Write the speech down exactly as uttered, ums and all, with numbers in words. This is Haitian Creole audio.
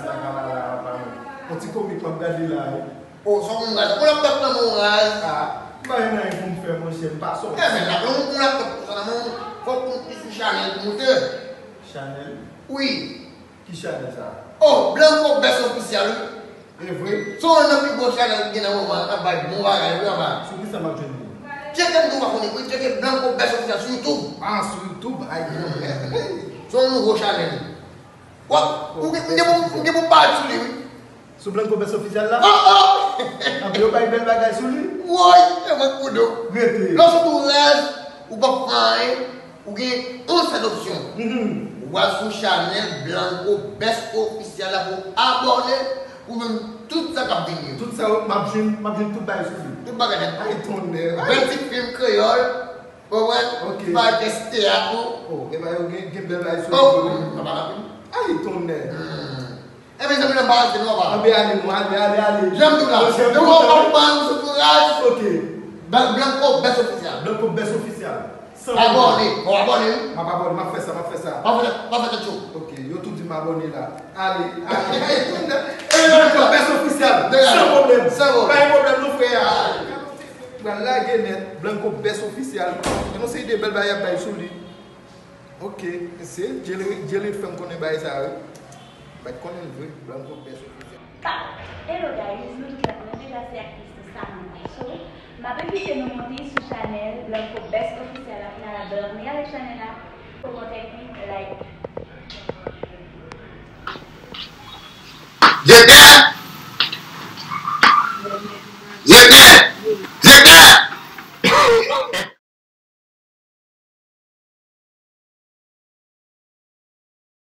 Sa ka la la, pa mwen. On ti komik m ap gade la, wi. O, sa w konn raz. Ou laptòp nan men w raz. Ah, m pa gen anyen pou m fè, monchè, m pa sòti. Ebyen, laptòp, ou laptòp konsa nan men w, fòk ou sou chanèl pou moute. Chanèl? Wi. Ki chanèl sa? O, Blanco Best Official, wi. E vre? Se youn nan pi gwo chanèl ki gen nan moman an, k ap bay bon bagay, wi, anba. Sou ki sa m ap jwenn li? Tcheke m tou, pa konnen, wi, tcheke Blanco Best Official sou YouTube. Ah, sou YouTube? Ay, se yon nouvo chanèl. Wap, ou gen, ou gen pou, ou gen pou parèt sou li, wi. Sou Blanco Best Official la? Oh, oh! Anpi yo bay bèl bagay sou li? Woy, e mwen kou do. Rete. Lè w sot ou raz, ou p ap fè anyen, ou gen yon sèl opsyon. Mhm. Ou al sou chanèl Blanco Best Official la pou abòne, ou jwenn tout sa k ap vini yo. Tout sa yo, m ap jwenn, m ap jwenn tout bagay sou li. Tout bagay nèt. Ay, tonnè. Bèl ti fim kreyòl. Ou konprann? Ok. Ti bagay pyès teyat ou. Oh, e ba yo gen, gen bèl bagay sou yo. Oh, papa la. Ay, tonnè. Hmm. E mezanmi, nan pa ale non, papa. Anben ale non, ale, ale, ale. Jan m di w la. Monchè, depi w ap pale sou tou raz. Ok. Blan-, Blanco Best Official. Blanco Best Official. San pwoblèm. Abòne. Bon, abòne, wi. M ap abòne, m ap fè sa, m ap fè sa. Pa fè, pa fè tèt cho. Ok, yo tou di m abòne la. Ale, ale. Blanco Best Official. Degaje. San pwoblèm. San pwoblèm. Pa gen pwoblèm non, frè. Pral lage nèt, Blanco Best Official. Gen yon seri de bèl bagay y ap bay sou li. Ok, se Jelly, Jelly fè m konnen bagay sa yo. Bat konnen l vre, Blanco Best Official. Hello guys, nou tout la, mwen se Gracia Christ Samantha Show. M ap envite nou monte sou chanèl Blanco Best Official la pou n al abòne avèk chanèl la. Pou kontak li, like.